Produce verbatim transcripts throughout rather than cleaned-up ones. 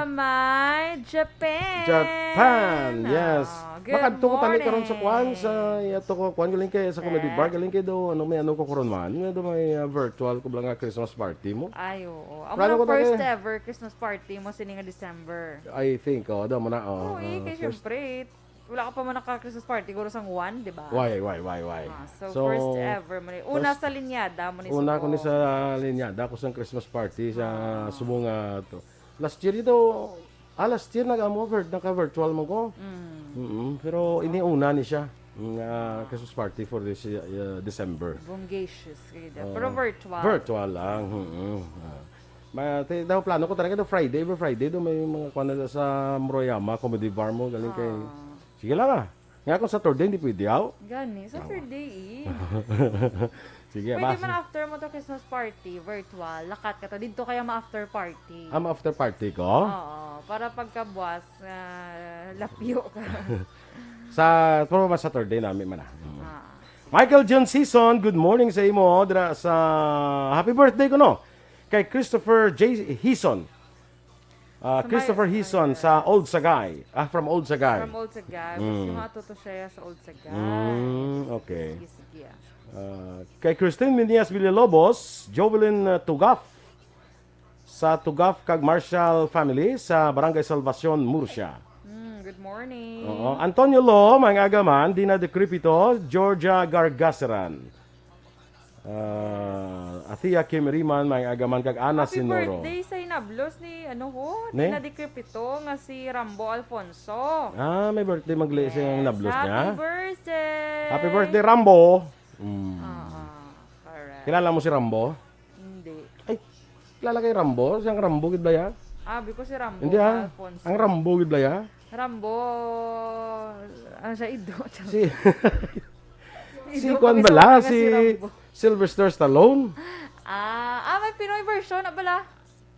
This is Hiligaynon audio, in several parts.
My Japan. Japan, yes. Oh, good Makadto ko tani karon sa morning. Kwan, sa yato ko Kwan, galing kay sa comedy Eh? bar, galing kay do, ano, may ano ko karon man, may do may uh, virtual ko lang nga Christmas party mo. Ay, oo. Ang Plano mga ko na first kay- ever Christmas party mo sini nga December. I think, oh, damo na, oh. Oo, eh, uh, kay first- syempre, wala ka pa man naka-Christmas party, guro sang one, di ba? Why, why, why, why? Ah, so, first ever mo ni. Una first- sa linyada mo ni Una ko ni Subo. sa linyada ko sang Christmas party sa Ah. Subo nga to. Last year ito, ah, last year nag-amo, vir- naka-virtual mo ko. Mm. Mm, pero iniuna ni siya nga Christmas party for this uh, December. Bongacious kayo dyan. Oo. Pero virtual. Virtual lang. Mm. Ah. Ma, te, daw plano ko talaga do Friday, every Friday do may mga kuan na sa Murayama Comedy Bar mo galing kay. Ah. Sige lang ah. Nga kung Saturday hindi pwede aw. Gani, Saturday eh. Sige, Pwede bas. man after mo to Christmas party, virtual, lakat ka to. Dito kaya ma-after party. Am after party ko? Oo, para pagkabuas, ah, lapyo ka. Sa pero mas Saturday nami man ah. Mm. Ah. Michael John Season, good morning sa imo dira sa happy birthday ko no kay Christopher J. Hison. Ah, Sa Christopher may- Hison Ayan. sa Old Sagay. Ah, from Old Sagay. From Old Sagay. Mm. Si mga tuto siya sa Old Sagay. Mm, okay. Sige, sige. Ah, kay Christine Minias Villalobos, Jovelyn uh, Tugaf sa Tugaf kag Marshall family sa Barangay Salvacion, Murcia. Mm, good morning. Oo. Antonio Lo, mga agaman, Dina Decrepito, Georgia Gargaseran. Ah, Athea Kim Riman, mga agaman, kag Ana Happy Sinoro. Birthday sa inablos ni ano ho, Ne? Dina Decrepito nga si Rambo Alfonso. Ah, may birthday magli Yes. siyang nablos niya. Happy birthday! Happy birthday, Rambo! Mm. Ah, correct. Kilala mo si Rambo? Hindi. Ay, kilala kay Rambo? Siyang Rambo, gid ba ya? Ah, bi ko si Rambo Hindi ah. Alfonso. Ang Rambo, gid ba ya? Rambo, ano siya, Ido? Si, si Ido Kwan kami bala? sa Si Rambo. Sylvester Stallone? Ah, ah, may Pinoy version na bala.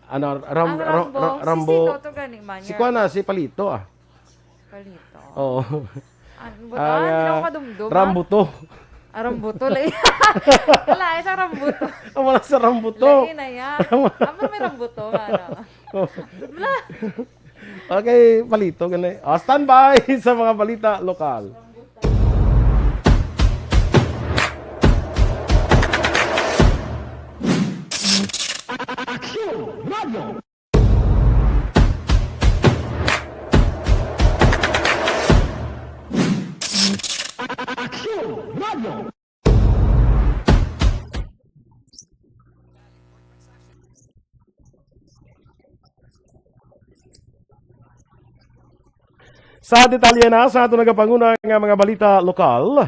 Ano, Ram, Ang Ra- Rambo, Ra- Rambo? si Sito to gani man. Si Kwan na, si Palito ah. Palito. Oo. Ano ba Ang, ta? Hindi ah, ako kadumdum, ah. Rambuto. Ah, Rambuto. Lain. Wala, isang Rambuto. Ang wala sa Rambuto. Lain na yan. Ano may Rambuto nga, ano? Okay, Palito, gani. Ah, standby sa mga balita lokal. Sa detalye na sa ato nagapanguna nga mga balita lokal,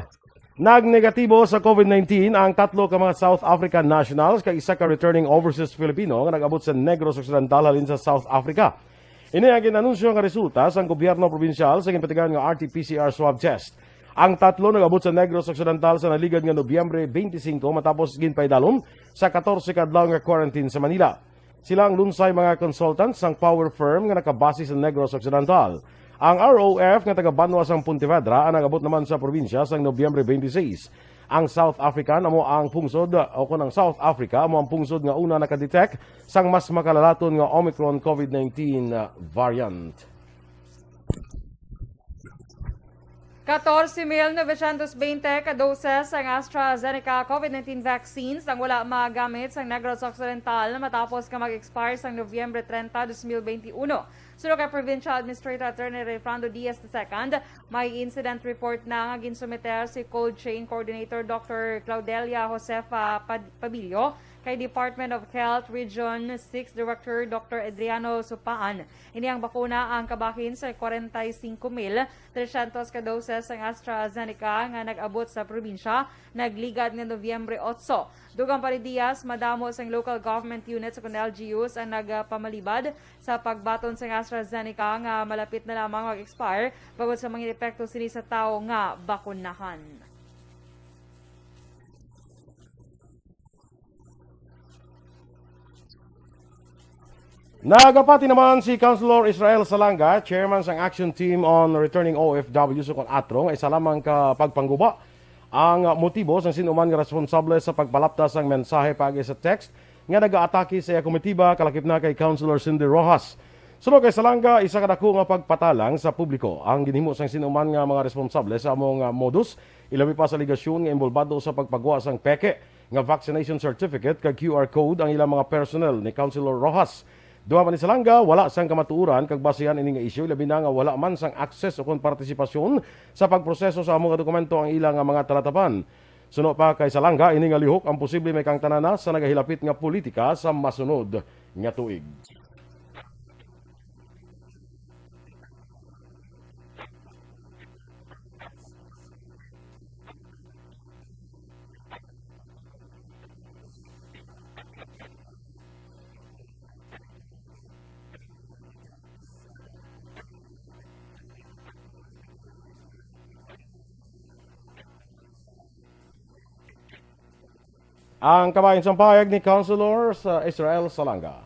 nagnegatibo sa COVID nineteen ang tatlo ka mga South African nationals kag isa ka returning overseas Filipino nga nag-abot sa Negros Occidental halin sa South Africa. Ini ang ginanunsyo nga resulta sang gobyerno probinsyal sa ginpatigayon nga R T P C R swab test. Ang tatlo nag-abot sa Negros Occidental sa naligad nga Nobyembre twenty-five matapos ginpaidalom sa katorse ka adlaw nga quarantine sa Manila. Sila ang lunsay mga consultants sang power firm nga nakabase sa Negros Occidental. Ang R O F nga taga-banwa sang Pontevedra ang nag-abot naman sa probinsya sang Nobyembre twenty-six. Ang South African amo ang pungsod, o kon ang South Africa amo ang pungsod nga una nakadetect sang mas makalalaton nga Omicron COVID nineteen variant. Katorse mil novecientos veinte ka doses sang AstraZeneca COVID nineteen vaccines ang wala magamit sang Negros Occidental matapos nga mag-expire sang Nobyembre treinta, dos mil veintiuno. Suno kay Provincial Administrator Attorney Rayfrando Diaz the second, may incident report na nga ginsumiter si Cold Chain Coordinator Doctor Claudelia Josefa Pad- Pabillo kay Department of Health Region six Director Doctor Adriano Supaan. Ini ang bakuna ang kabahin sa kwarenta y singko mil tresyentos ka doses sang AstraZeneca nga nag-abot sa probinsya nagligad nga Nobyembre otso. Dugang pa ni Diaz, madamo sang local government units ug L G Us ang nagpamalibad sa pagbaton sang AstraZeneca nga malapit na lamang mag-expire bangod sa mga epekto sini sa tawo nga bakunahan. Nagapati naman si Councilor Israel Salanga, chairman sang Action Team on Returning O F Ws kon atro, nga isa lamang ka pagpangguba ang motibo sang sin-o man nga responsable sa pagpalapta sang mensahe paagi sa text nga nagaatake sa iya komitiba, kalakip na kay Councilor Cindy Rojas. Suno kay Salanga, isa ka dako nga pagpatalang sa publiko ang ginhimo sang sin-o man nga mga responsable sa amo nga modus, ilabi pa sa alegasyon nga inbolbado sa pagpagwa sang peke nga vaccination certificate kag Q R code ang ilang mga personnel ni Councilor Roxas. Duha man ni Salanga, wala sang kamatuoran kag basihan ini nga isyu, labi na nga wala man sang access o kon partisipasyon sa pagproseso sa amo nga dokumento ang ilang nga mga talatapan. Suno pa kay Salanga, ini nga lihok ang posible may kangtanana sa nagahilapit nga politika sa masunod nga tuig. Ang kabahin sang pahayag ni Councilor sa Israel Salanga.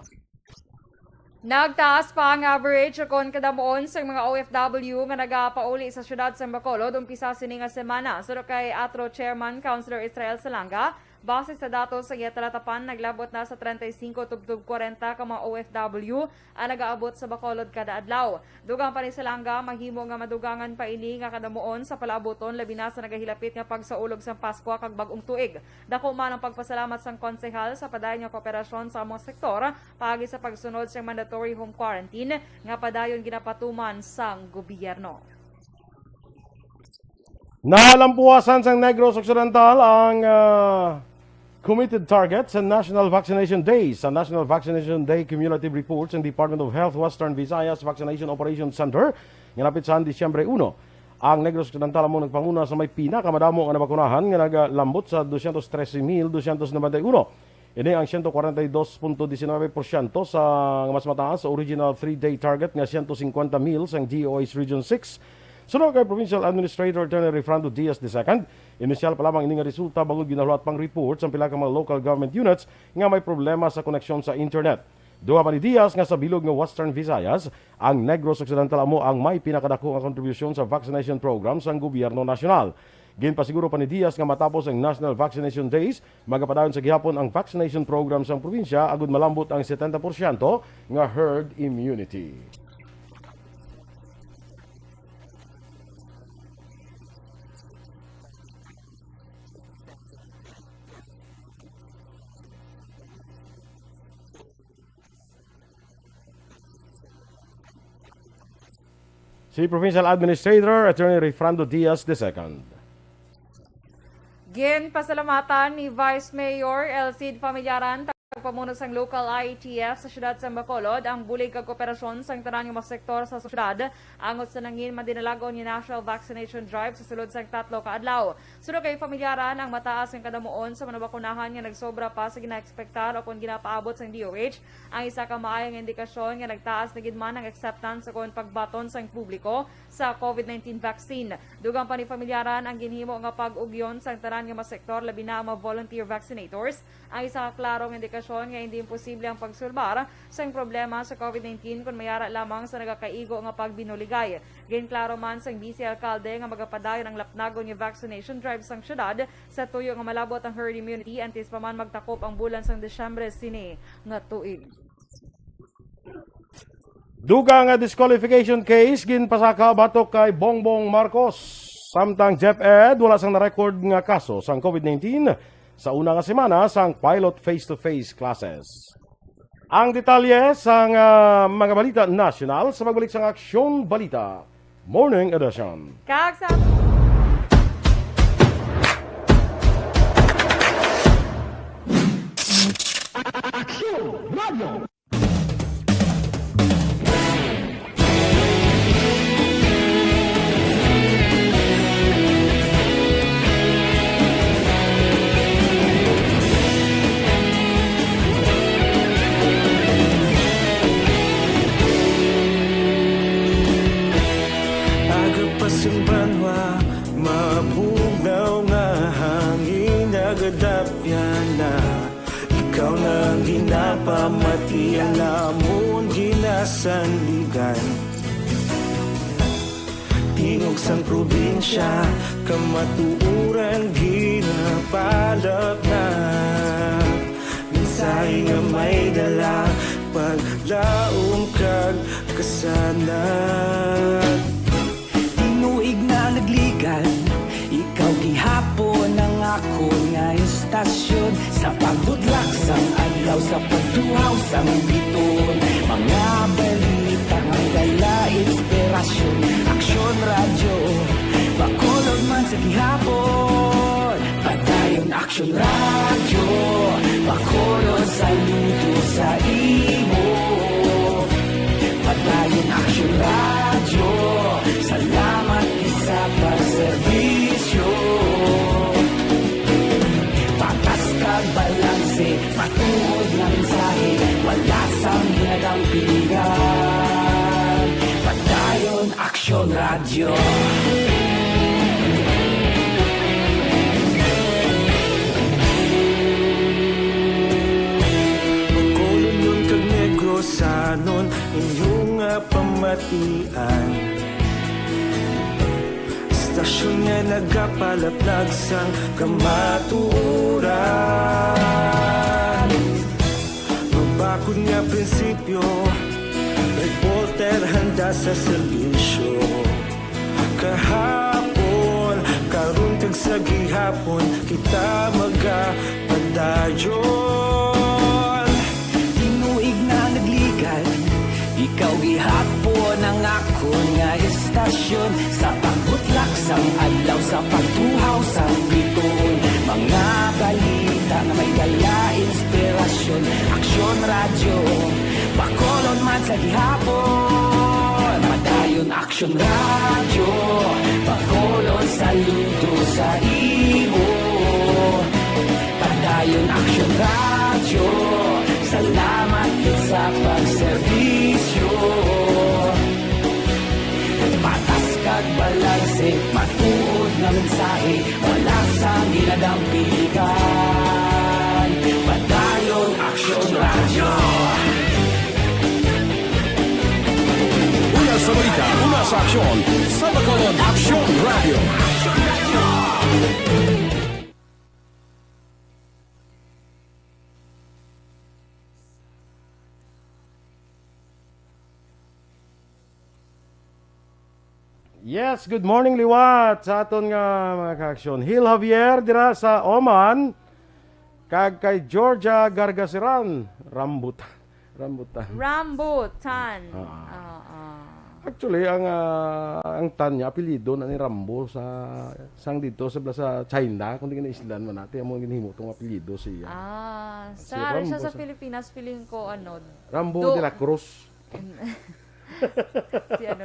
Nagtaas pa ang average kon kadamuon sang mga O F W nga nagapauli sa siyudad sang Bacolod umpisa sini nga semana. Suno kay ATRO Chairman Councilor Israel Salanga, base sa datos sa iya talatapan, naglabot na sa treinta y cinco tubtob kwarenta ka mga O F W ang nagaabot sa Bacolod kada adlaw. Dugang pa ni Salanga, mahimo nga madugangan pa ini nga kadamuon sa palaabuton, labi na sa nagahilapit nga pagsaulog sang Paskwa kag Bag-ong Tuig. Dako man ang pagpasalamat sang konsehal sa padayon nga kooperasyon sa among sektor paagi sa pagsunod sang mandatory home quarantine nga padayon ginapatuman sang gobyerno. Nalampuasan sang Negros Occidental ang, ah, committed target sa National Vaccination Day. Sa National Vaccination Day Cumulative Report sang Department of Health Western Visayas Vaccination Operations Center, nga napitsa sang Disyembre uno, ang Negros Occidental amo nagpanguna sa may pinakamadamo nga nabakunahan, nga nagalambot sa doscientos trece mil doscientos noventa y uno. Ini ang siyento kwarenta y dos punto diecinuebe porsyento sa, nga mas mataas sa original three-day target nga siyento singkwenta mil sang D O H Region six. Suno kay Provincial Administrator Attorney Refrando Diaz the second, inisyal pa lamang ini nga resulta bangod ginahulat pang report sang pila ka mga local government units nga may problema sa koneksyon sa internet. Duha pa ni Diaz nga sa bilog nga Western Visayas, ang Negros Occidental amo ang may pinakadako nga kontribusyon sa vaccination program sang gobyerno nasyonal. Ginpasiguro pa ni Diaz nga matapos ang National Vaccination Days, magapadayon sa gihapon ang vaccination program sang probinsya agud malambot ang setenta porsyento nga herd immunity. Si Provincial Administrator Attorney Refrando Diaz the second. Ginpasalamatan ni Vice Mayor Elcid Familiaran, tagapamuno sang local I A T F sa siyudad sang Bacolod, ang bulig kag kooperasyon sang tanan nga mga sektor sa siyudad angot sa nangin madinalagon nga national vaccination drive sa sulod sang tatlo ka adlaw. Suno kay Familiaran, ang mataas nga kadamuon sa mga nabakunahan nga nagsobra pa sa ginaekspektar o kon ginapaabot sang D O H, ang isa ka maayo nga indikasyon nga nagtaas na gid man ang acceptance o kon pagbaton sang publiko sa COVID nineteen vaccine. Dugang pa ni Familiaran, ang ginhimo nga pag-ugyon sang tanan nga mga sektor, labi na ang mga volunteer vaccinators, ang isa ka klaro nga indikasyon nga hindi imposible ang pagsulbar sang problema sa COVID nineteen kon may ara lamang sa nagakaigo nga pagbinuligay. Ginklaro man sang vice alkalde nga magapadayon ang lapnagon nga vaccination drive sang syudad sa tuyo nga malabot ang herd immunity antes pa man magtakop ang bulan sang Disyembre sini nga tuig. Dugang nga disqualification case ginpasaka batok kay Bongbong Marcos, samtang DepEd wala sang na-record nga kaso sang COVID nineteen sa una nga semana sang pilot face-to-face classes. Ang detalye sang, ah, mga balita nasyonal sa pagbalik sang Aksyon Balita Morning Edition. Kag sa Aksyon Radio. Aga pa sing banwa, mabugnaw nga hangin, nagadapyan na. Ikaw na ang ginapamati, ang amon ginasandigan. Tingog sang probinsya, kamatuoran ginapalat na. Mensahe nga may dala, paglaom kag Sambiton, mga balita nga may dala inspirasyon. Aksyon Radyo, Bacolod man sa gihapon. Padayon Aksyon Radyo, Bacolod saludo sa imo. Padayon Aksyon Radyo, salamat sa pagserbisyo. Patas kag balanse, matuod nga mensahe, wala sang ginadampigan. Padayon Aksyon Radyo. Bacolodnon kag Negrosanon, inyo nga pamatian. Istasyon nga nagapalaplag sang kamatuoran. Mabakod nga prinsipyo, reporter handa sa serbisyo. Kahapon, karon kag sa gihapon, kita magapadayon. Tinuig na nagligad, ikaw gihapon ang akon nga istasyon. Sa pagbutlak sang adlaw, sa pagtuhaw sang bituon, mga balita nga may dala inspirasyon. Aksyon Radyo, Bacolod man sa gihapon. Padayon Aksyon Radyo, Bacolod saludo sa imo. Padayon Aksyon Radyo, salamat gid sa pagserbisyo. Patas kag balanse, matuod nga mensahe, wala sang ginadampigan. Padayon Aksyon Radyo. Una sa balita, una sa aksyon, sa Bacolod Aksyon Radyo. Yes, good morning liwat sa aton nga mga kaaksyon. Hil Javier dira sa Oman, kag kay Georgia Gargaseran, Rambutan. Rambutan. Rambutan. Ah. Ah, ah. Actually, ang, ah, ang tan niya, apelyido na ni Rambo sa, sang dito sa, sa China, kung di ka na islan man natin, amo ginhimo tong apelyido siya. Ah, Si sa, Rambo siya sa sa Pilipinas, feeling ko, ano, Rambo do- de la Cruz. Si ano.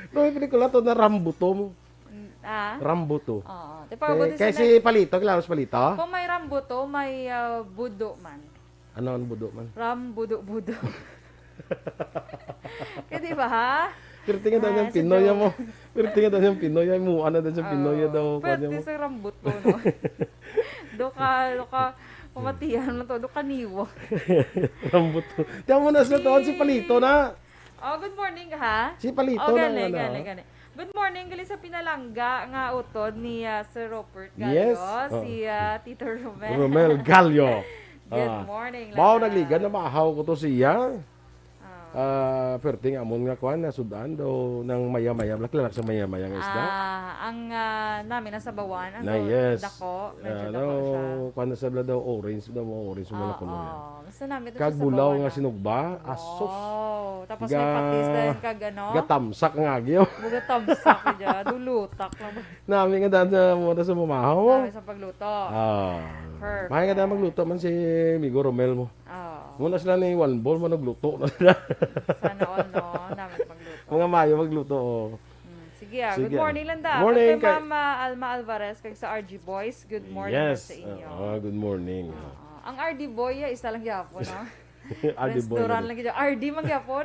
No, may pelikula to na Rambo to. Mm, ah? Rambo to. Oo. Di pa Kay, mabuti kay sila si Palito, kilala mo si Palito? Kung may Rambo to, may, ah, budo man. Ano ang budo man? Rambudo-budo. Kaya di ba, ha? Pero tingnan daw Ah, niyang sa Pinoy joke. mo. Pero tingnan daw niyang Pinoy, ay, muha na daw siyang Pinoy Oo. daw, Pwerte kuwan niya mo. sa Rambo to, no? Do ka, do ka, pamatihan mo to, do ka niwa. Rambo to. Tiyan mo na sila to, si Palito na. Oh, good morning, ha? Si Palito Oh, na, gani, ano? gani, gani. Good morning, gali sa pinalangga nga utod ni, ah, Sir Robert Gallo, Yes. Oh. si, ah, Tito Romel. Romel Gallo. Good Ah. morning, Mao, Lala. nagligan na maahaw ko to siya. Ah. Ah, perting amon nga kwan, nasudan daw ng maya-maya, blaklak sa maya-maya nga isda. Ah, ang, ah, namin nasabawan, ang Na, do-, yes. dako, medyo Ah, dako daw, siya. kwan na sila daw, orange daw, mga orange, mga Oo. kuno yan. Basta namin ito Kag sa bulaw sabawan nga na. sinugba, asos. Wow. Tapos may Ga-, patis na yun kag ano? gatamsak nga agyo. Buga tamsak ka dyan. Dulutak lang. Nami nga daan sa muna sa mamahaw mo. Sabi sa pagluto. Ah. Perfect. Mahay nga daan magluto man si Migo Romel mo. Oo. Muna sila ni Juan Bol, manugluto na sila. Sana all, no? Nami magluto. Mga mayo magluto, oh. Mm, sige, ah. Sige, Good ah. morning, Landa. Morning Kay kay Mama Alma Alvarez, kag sa R G Boys, good morning Yes. sa inyo. Ah, ah, good morning. Oo. Ang R D Boy, ah, isa lang gyapon, no? R D Renz Boy Duran lang. lang gyud. R D man gyapon.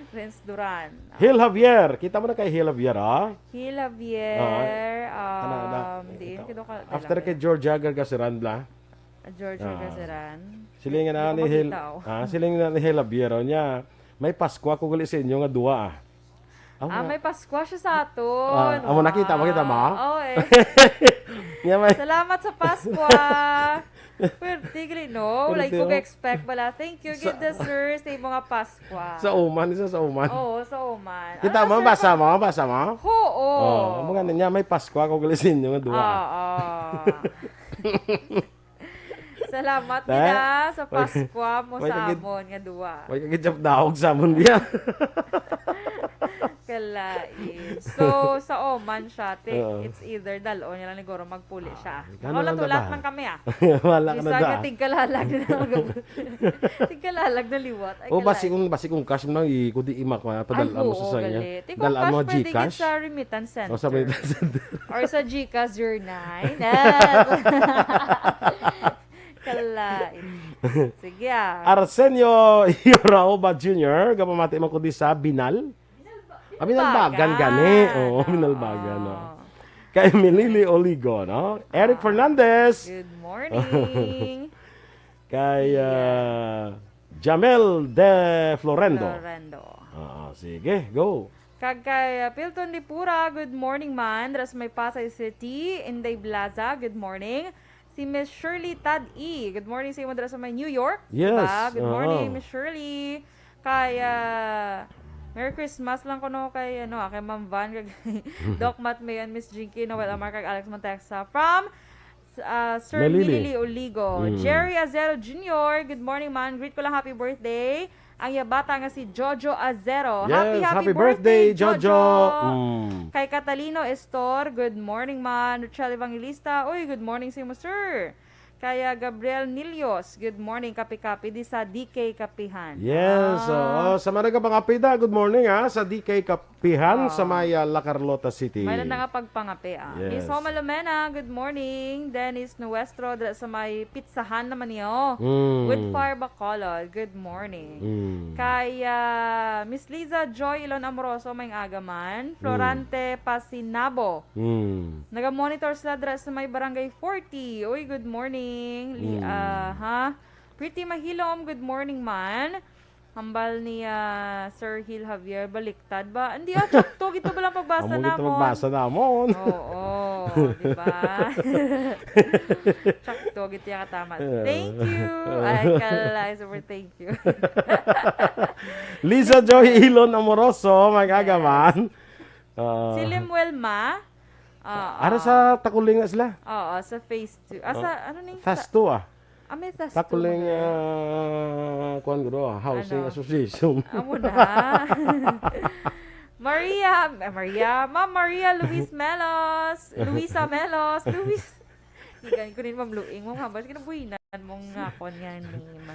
Renz Duran. Ah. Hil Javier. Kita mo na kay Hil Javier, ah? Hil Javier, Ah, ana, ana. um, diin Ito. ka do ka After talaga. kay Georgia Gargaseran, bla? Ah, Georgia Ah. Gargaseran. Silingan Di na ko ni Hil, makita, oh. ah, silingan na ni Hil Javier, oh, niya. May Paskwa ko gali sa inyo nga duwa, ah. Amo Ah, na. may Paskwa siya sa aton. Ah, amo nakita mo, kita mo? Wow. Oo, eh. Niya may Salamat sa Paskwa. Pwerte gali, no? Wala Pwerte, ko oh. expect bala. Thank you, Sa gid the sir, sa imong nga Paskwa. Sa Oman, isa sa Oman. Oo, sa Oman. Kita Ano, mo, sir, basa pa- mo, basa mo? Oo. Oh, amo nga niya, may Paskwa ko gali sa inyo nga duwa. Oo. Sa Salamat gid, ah, sa Paskwa mo sa amon nga duwa. May kagijap daog sa amon diya. Kalain. So, sa Oman siya, te, Oo. it's either dal-on niya lang ni Goro magpuli siya. Ah, ano lang Makaulat-ulat ba? lang kami, ah. Wala ka na Bisan da. nga tigkalalag na lang. Tigkalalag na liwat. Ay, Oh, basi kalain. kung, basi kung cash man, i-, kundi imak, ma-, Ay, padal-an mo sa oo, sanya. gali. Ikaw, Dal-an mo cash, pwede gid Gcash? sa remittance O, sa center. remittance center. Or sa Gcash, zero nine. Yes. Kalain. Sige, ah. Arsenio Yoraoba Junior, gapamati man ko di sa Binal. Ah, Binalbagan Binalbagan. gani. Oo, Oo. Binalbagan, no? Kay Melili Oligo, no? Eric Ah. Fernandez. Good morning. Kay, Si, ah, ah, Jamel De Florendo. Florendo. Oo, sige, go. Kag kay, ah, Pilton Dipura, good morning man. Dira sa may Pasay City, Inday Blaza, good morning. Si Miss Shirley Tad E, good morning sa imo dira sa may New York. Yes, Diba? Good morning, oo. Miss Shirley. Kay, ah, Merry Christmas lang kuno kay, ano, ah, kay Ma'am Van, kay Doc Matt May and Miss Jinky, Noel Amar, kag Alex Montexa. From, ah, Sir Melili. Melili Oligo. Mm. Jerry Azero Junior, good morning, man. Greet ko lang, happy birthday. Ang iya bata nga si Jojo Azero. Happy, Yes, happy happy birthday, birthday, Jojo. Jojo. Mm. Kay Catalino Estor, good morning, man. Rochelle Evangelista, uy, good morning sa imo, sir. Kaya Gabriel Nilios, good morning, kape-kape, di sa D K Kapihan. Yes, Ah. oo. Sa mga nagapangapida, good morning, ha, sa D K Kapihan, sa Ah. may, ah, La Carlota City. May lang na nga pagpangape, ah. Yes. Miss Homa Lumena, good morning. Dennis Nuestro, dira sa may pizzahan naman niyo. Mm. Wood Fire Bacolod, good morning. Mm. Kay, ah, Miss Liza Joy Ilon Amoroso, may aga man. Mm. Florante Pasinabo. Mm. Naga-monitor sila dira sa may Barangay forty. Uy, good morning. Li-, Mm. ah, ha? Pretty Mahilom, good morning man. Hambal ni, ah, Sir Hil Javier, baliktad ba? Hindi, ah, tsakto, gito ba lang pagbasa Amo gito namon? pagbasa namon. Oo, di ba? Tsakto, gito yung katama. Yeah. Thank you. Ay, kala, super thank you. Lisa Joy Ilon Amoroso, may Yes. kagaman. Ah. Si Lemuel Ma. Ah, Ara ah. sa Takuling na sila. Oo, sa phase two. Ah, sa, Oh. ano ni? Phase two, ah. Ah, may phase two Takuling, man. ah, kuwan ko, ah, Housing Ano? Association. Amo na. Maria, eh, Maria, Ma'am Maria Luis Melos, Luisa Melos, Luis. Igan ko ni Ma'am Luing, Ma'am Habas, kinabuhinan mo nga akon nga name.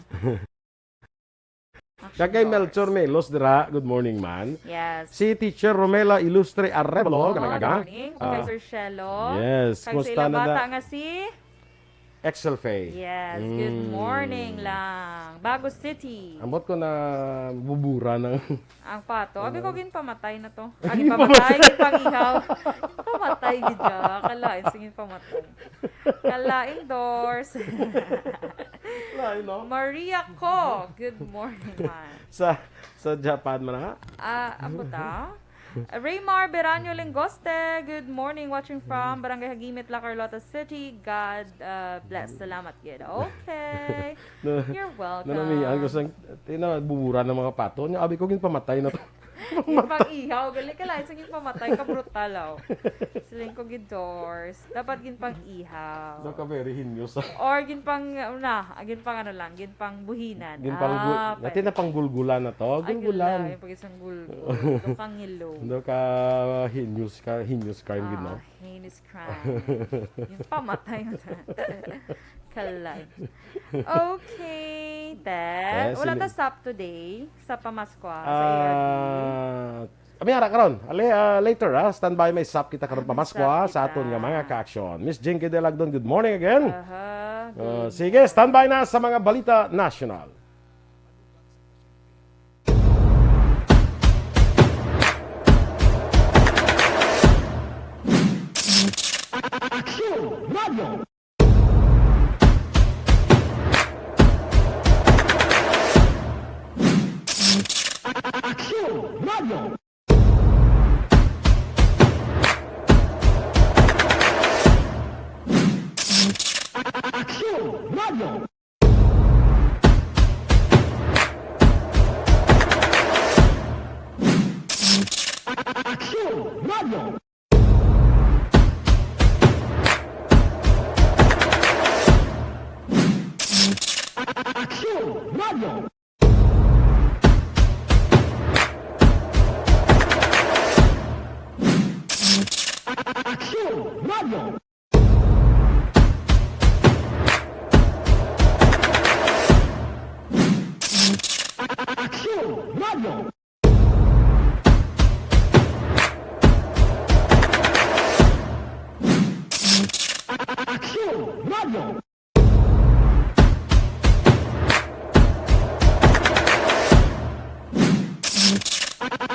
Kag kay Melchor Melos dira, good morning man. Yes. Si Teacher Romela Ilustre Arevalo, Good gamay aga. morning. Kay Ah. Sir Shelo. Yes, Kag sa kumusta ila na bata da? nga si Excel Faye. Yes, good Mm. morning lang. Bago City. Ambot ko na bubura ng Ang pato. Abi ko, Ano? ginpamatay na to. Ah, Ginpamatay. ginpamatay, ginpangihaw. Ginpamatay, gid siya. Kalain, sige, ginpamatay. Kalain, Dors. Lain, no? Maria Ko, good morning, man. Sa, sa Japan man, ha? Ah, ambot, ah. Raymar Beranyo Lingoste, good morning, watching from Barangay Hagimit, La Carlota City. God, uh, bless. Salamat, gid. Okay. Na, You're welcome. Nanamian ko sa, tina, bubura ng mga pato. Nya, abi ko, ginpamatay na to. Ginpang-ihaw. Gali ka lang, sa ginpamatay ka, brutal, oh. Siling ko, gid, Dors. Dapat ginpang-ihaw. Daw ka very heinous, ah. Or ginpang, na, ginpang ano lang, ginpang buhinan. Ginpang bu-, Ah, dati pwede. na panggulgulan na to. Ay, Gulgulan. gulay, pag isang gulgul. Daw kang ngilo. Daw ka heinous ka, heinous crime, gid, no? Ah, heinous crime. Yung pamatay mo sa kalay. Okay, then. Eh, Wala sini- ta sap today sa Pamaskwa, sa A R D. Ah, Kami ara karon. Ale, ah, later, ah. Standby, may sap kita karon Ah, may Pamaskwa sap sa aton nga kita. mga ka-aksyon. Miss Jinky Delagdon, good morning again. Aha, Uh, good sige, standby na sa mga balita national. Aksyon Radio. Aksyon Radio. Aksyon Radio. Aksyon Radio. Aksyon Radio. Aksyon Radio.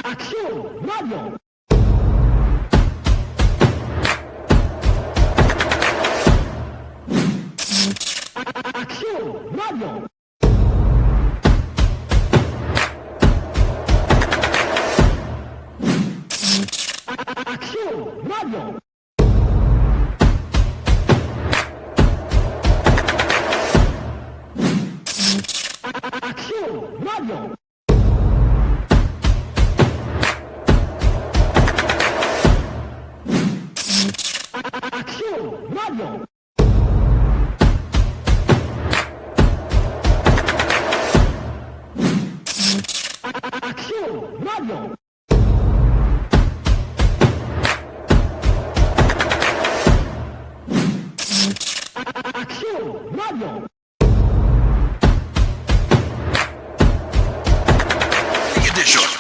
Aksyon Radio. Aksyon Radio. Aksyon Radio. Aksyon Radio. Aksyon Radio. Aksyon Radio. Aksyon Radio. Aksyon Radio. Edition.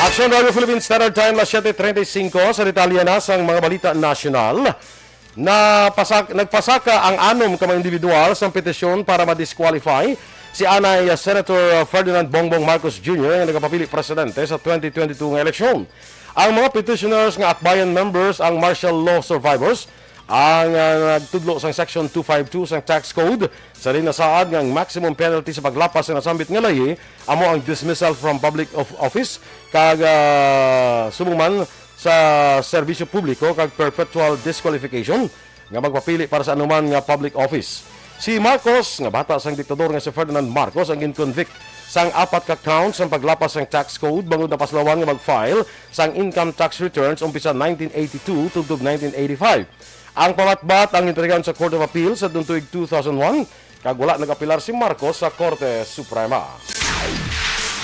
Aksyon Radio Philippine Standard Time, las siete treinta y cinco. Sa detalye na sang mga balita nasyonal, napasak-, nagpasaka ang anom ka mga individual sang petisyon para ma-disqualify si anay Senator Ferdinand Bongbong Marcos Junior nga nagapapili presidente sa twenty twenty-two nga eleksyon. Ang mga petitioners nga atbayan members ang martial law survivors, ang, ah, nagtudlo sang Section two five two sang Tax Code, sa dinasaad nga ang maximum penalty sa paglapas sa nasambit nga layi amo ang dismissal from public of office kag, ah, subong man sa serbisyo publiko kag perpetual disqualification nga magpapili para sa anuman nga public office. Si Marcos, nga bata sang diktador nga si Ferdinand Marcos, ang gin-convict sang apat ka counts sang paglapas sang tax code bangod napaslawan nga mag-file sang income tax returns umpisa nineteen eighty-two tubtob nineteen eighty-five. Ang pamatbat ang ginpatigayon sa Court of Appeal sa tuig two thousand one, kag wala nag-apelar si Marcos sa Korte Suprema.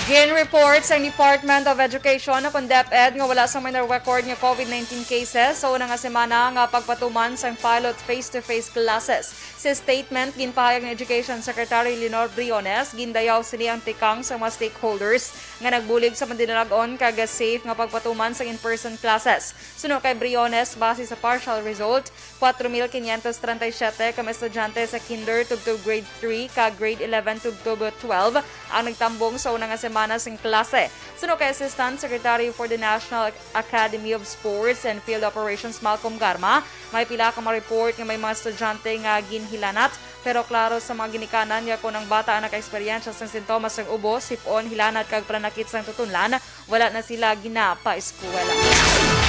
Gin-report sang Department of Education o kon DepEd nga wala sang may na-record nga COVID nineteen cases sa una nga semana nga pagpatuman sang pilot face-to-face classes. Sa statement, ginpahayag ni Education Secretary Leonor Briones, gindayaw sini ang tikang sa mga stakeholders nga nagbulig sa madinalag-on kag safe nga pagpatuman sang in-person classes. Suno kay Briones, base sa partial result, Cuatro mil quinientos treinta y siete ka mga estudyante sa kinder tubtob grade three kag grade eleven tubtob twelve ang nagtambong sa una nga semana sing klase. Suno kay Assistant Secretary for the National Academy of Sports and Field Operations Malcolm Garma, may pila ka mga report nga may mga estudyante nga ginhilanat, pero klaro sa mga ginikanan nga kon ang bata ang nakaeksperyensya sang sintomas sang ubo, sip-on, hilanat kag pananakit sang tutunlan, wala na sila ginapaeskwela.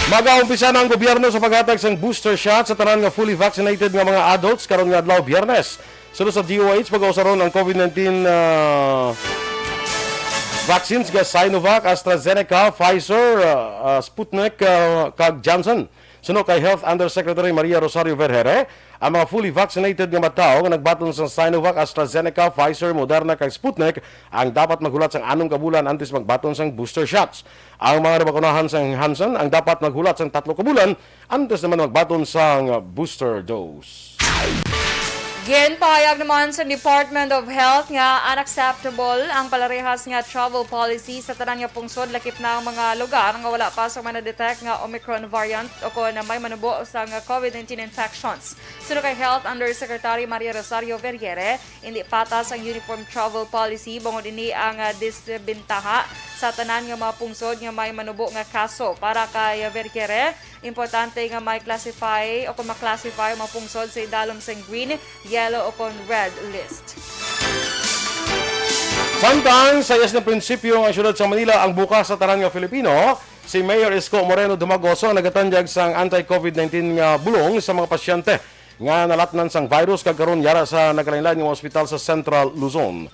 Mag-aumpisa na ang gobyerno sa paghatag sang booster shot sa tanan nga fully vaccinated nga mga adults karon nga adlaw, Biyernes. Suno sa D O H, pag-ausa ron ang COVID nineteen, ah, vaccines nga Sinovac, AstraZeneca, Pfizer, ah, ah, Sputnik, ah, kag Janssen. Suno kay Health Undersecretary Maria Rosario Vergere, ang mga fully vaccinated nga mga tawo nga nagbaton sang Sinovac, AstraZeneca, Pfizer, Moderna, kag Sputnik ang dapat maghulat sang anom ka bulan antes magbaton sang booster shots. Ang mga nabakunahan sang Janssen ang dapat maghulat sang tatlo ka bulan antes naman magbaton sang booster dose. Ginpahayag naman sa Department of Health nga unacceptable ang palarehas nga travel policy sa tanan nga pungsod, lakip na ang mga lugar nga wala pa sa mga na-detect nga Omicron variant o kon may manubo sa nga COVID nineteen infections. Suno kay Health Undersecretary Maria Rosario Vergere, hindi patas ang uniform travel policy bangod ini ang, ah, disbentaha sa tanan nga mga pungsod nga may manubo nga kaso. Para kay Vergere, importante nga may classify o kon ma-classify ang mga pungsod sa idalom sang green, yellow o kon red list. Samtang sa iyas nga prinsipyo nga siyudad sa Manila ang bukas sa tanan nga Filipino, si Mayor Isko Moreno Dumagoso ang nagatanyag sang anti-COVID nineteen nga bulong sa mga pasyente nga nalatnan sang virus kag karon yara sa nagkalainlain nga mga ospital sa Central Luzon.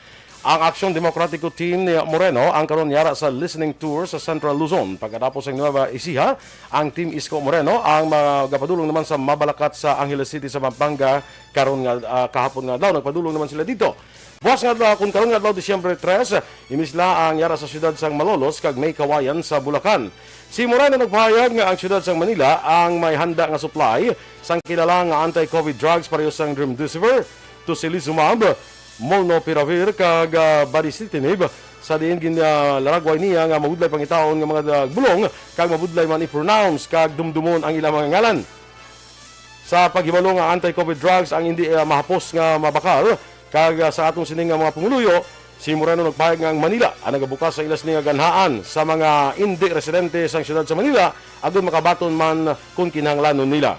Ang Aksyon Demokratiko team ni Moreno ang karon yara sa listening tour sa Central Luzon. Pagkatapos ang Nueva Ecija, ang Team Isko Moreno ang magapadulong naman sa Mabalacat sa Angeles City sa Pampanga karon nga, ah, kahapon nga adlaw. Nagpadulong naman sila dito. Buwas nga adlaw, kung karon nga adlaw, Disyembre tres, ini sila ang yara sa siyudad sang Malolos kag May Kawayan sa Bulacan. Si Moreno nagpahayag nga ang siyudad sang Manila ang may handa nga supply sang kilala nga anti-covid drugs pareho sang remdesivir, tocilizumab, molnupiravir kag, ah, baricitinib, sa diin gin, ah, laragway niya nga mabudlay pangitaon nga mga, ah, bulong kag mabudlay man i-pronounce kag dumdumon ang ilang mga ngalan. Sa paghibalo nga anti-covid drugs ang indi, ah, mahapos nga mabakal, kag, ah, sa atong sini nga mga pumuluyo, si Moreno nagpahayag nga ang Manila ang nagabukas sa ila sini nga ganhaan sa mga indi residente sang siyudad sa Manila agud makabaton man kon kinahanglanon nila.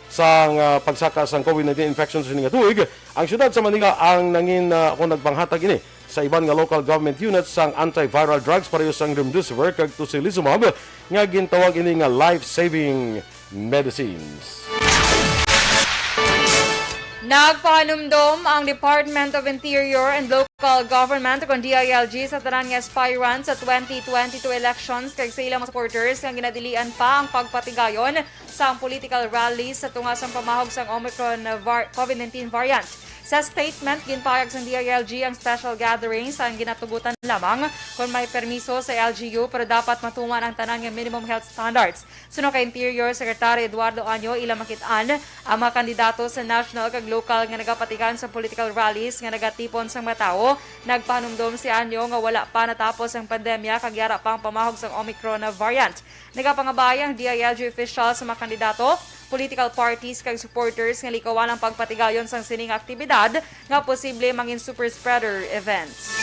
Sang, ah, pagsaka sang covid nineteen infection sa sini nga tuig, ang siyudad sa Manila ang nangin, ah, o nagpanghatag ini sa iban nga local government units sang antiviral drugs pareho sang remdesivir kag tocilizumab nga gintawag ini nga life-saving medicines. Nagpahanumdom ang Department of Interior and Local Government, kon D I L G, sa tanan nga aspirants sa twenty twenty-two elections kag sa ilang mga supporters nga ginadilian pa ang pagpatigayon sang political rally sa tunga sang pamahog sang Omicron var-, covid nineteen variant. Sa statement, ginpahayag sang D I L G ang special gatherings ang ginatugutan lamang kon may permiso sa L G U, pero dapat matuman ang tanan nga minimum health standards. Suno kay Interior Secretary Eduardo Año, ila makit-an ang mga kandidato sa national kag lokal nga nagapatigayon sa political rallies nga nagatipon sang mga tawo. Nagpahanumdom si Año nga wala pa natapos ang pandemya kag yara pa ang pamahog sang Omicron na variant. Nagapangabay ang D I L G official sa mga kandidato, political parties kag supporters nga likawan ang pagpatigayon sang sining aktibidad nga posible mangin super spreader events.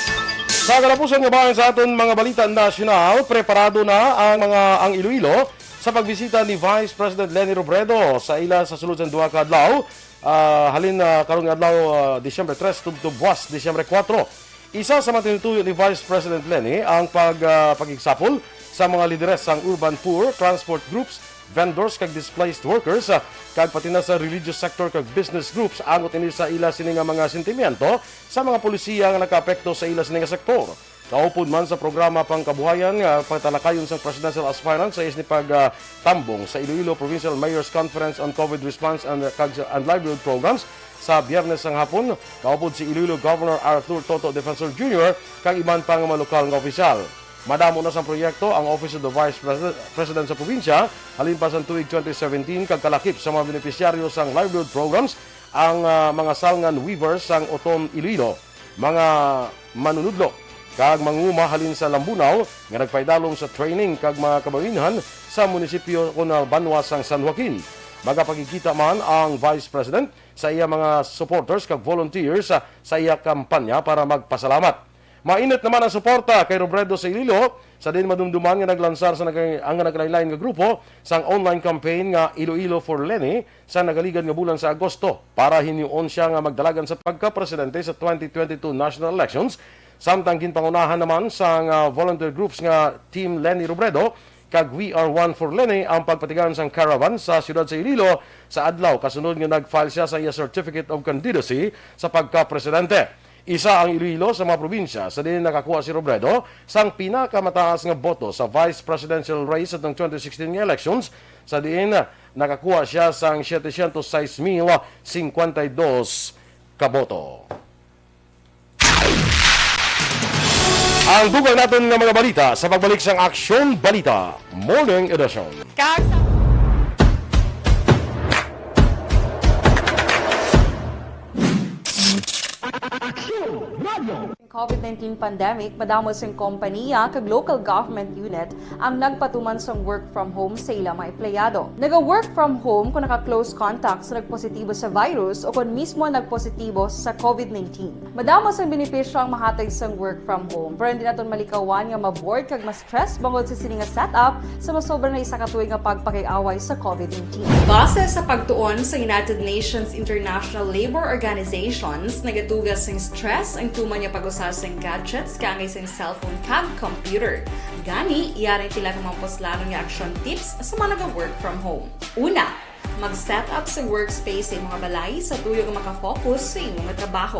Sa katapusan nga bahin sa aton mga balita nasyonal, preparado na ang mga, ang Iloilo sa pagbisita ni Vice President Leni Robredo sa ila sa sulod sang duha ka adlaw, ah, halin, ah, karong adlaw, ah, Disyembre tres tubtob buwas, Disyembre kuwatro. Isa sa mga tinutuyo ni Vice President Leni ang pag, ah, pakigsapol sa mga lideres sang urban poor, transport groups, vendors kag displaced workers, ah, kag pati na sa religious sector kag business groups, angot ini sa ila sini nga mga sentimiento sa mga polisiya nga nakaapekto sa ila sini nga sektor. Kaupod man sa programa pangkabuhayan nga patalakayon sang presidential aspirant sa isip ni pag, ah, tambong sa Iloilo Provincial Mayor's Conference on COVID Response and, kag, and Livelihood Programs sa Biyernes sang hapon, kaupod si Iloilo Governor Arthur Toto Defensor Junior kag iban pa nga mga lokal nga opisyal. Madamo na sang proyekto ang Office of the Vice President, President sa probinsya, halin pa sang tuig twenty seventeen, kag kalakip sa mga benepisyaryo sang livelihood programs ang, ah, mga salngan weavers sang Oton, Iloilo, mga manunudlo, kag manguma halin sa Lambunao nga nagpaidalom sa training kag mga kababain-an sa munisipyo kon banwa sang San Joaquin. Magapakigkita man ang Vice President sa iya mga supporters kag volunteers sa, sa iya kampanya para magpasalamat. Mainit naman ang suporta kay Robredo sa Iloilo sa diin madumduman nga naglansar sa nag-, ang nagkalain-lain nga grupo sang online campaign nga Iloilo for Leni sa nagaligad nga bulan sa Agosto para hinyoon siya nga magdalagan sa pagkapresidente sa twenty twenty-two national elections. Samtang ginpangunahan naman sang, ah, volunteer groups nga Team Leni Robredo kag We Are One for Leni ang pagpatigayon sang caravan sa siyudad sa Iloilo sa adlaw kasunod nga nag-file siya sa iya Certificate of Candidacy sa pagkapresidente. Isa ang Iloilo sa mga probinsya sa diin nakakuha si Robredo sang pinakamataas nga boto sa vice presidential race atong twenty sixteen nga elections, sa diin nakakuha siya sang setecientos sais mil cincuenta y dos ka boto. Ang dugang naton nga mga balita sa pagbalik sang Aksyon Balita Morning Edition. Kag sa Aksyon Radio. COVID nineteen pandemic, madamo sing kompanya kag local government unit ang nagpatuman sang work from home sa ila mga empleyado. Naga-work from home kung naka-close contact sa nagpositibo sa virus o kung mismo nagpositibo sa COVID nineteen. Madamo sang benepisyo ang mahatag sang work from home, pero hindi naton malikawan nga ma-bored kag ma-stress bangod sa sini nga setup sa masobra na isa ka tuig nga pagpakig-away sa COVID nineteen. Base sa pagtuon sa United Nations International Labor Organizations, nagaduga sing stress ang tuman nga pag-usa sing gadgets kaangay sing cellphone kag computer. Gani, yari ang pila ka mga puslanon nga action tips sa mga naga-work from home. Una, mag-set up sa workspace sa imong balay sa tuyo nga maka-focus sa imong trabaho.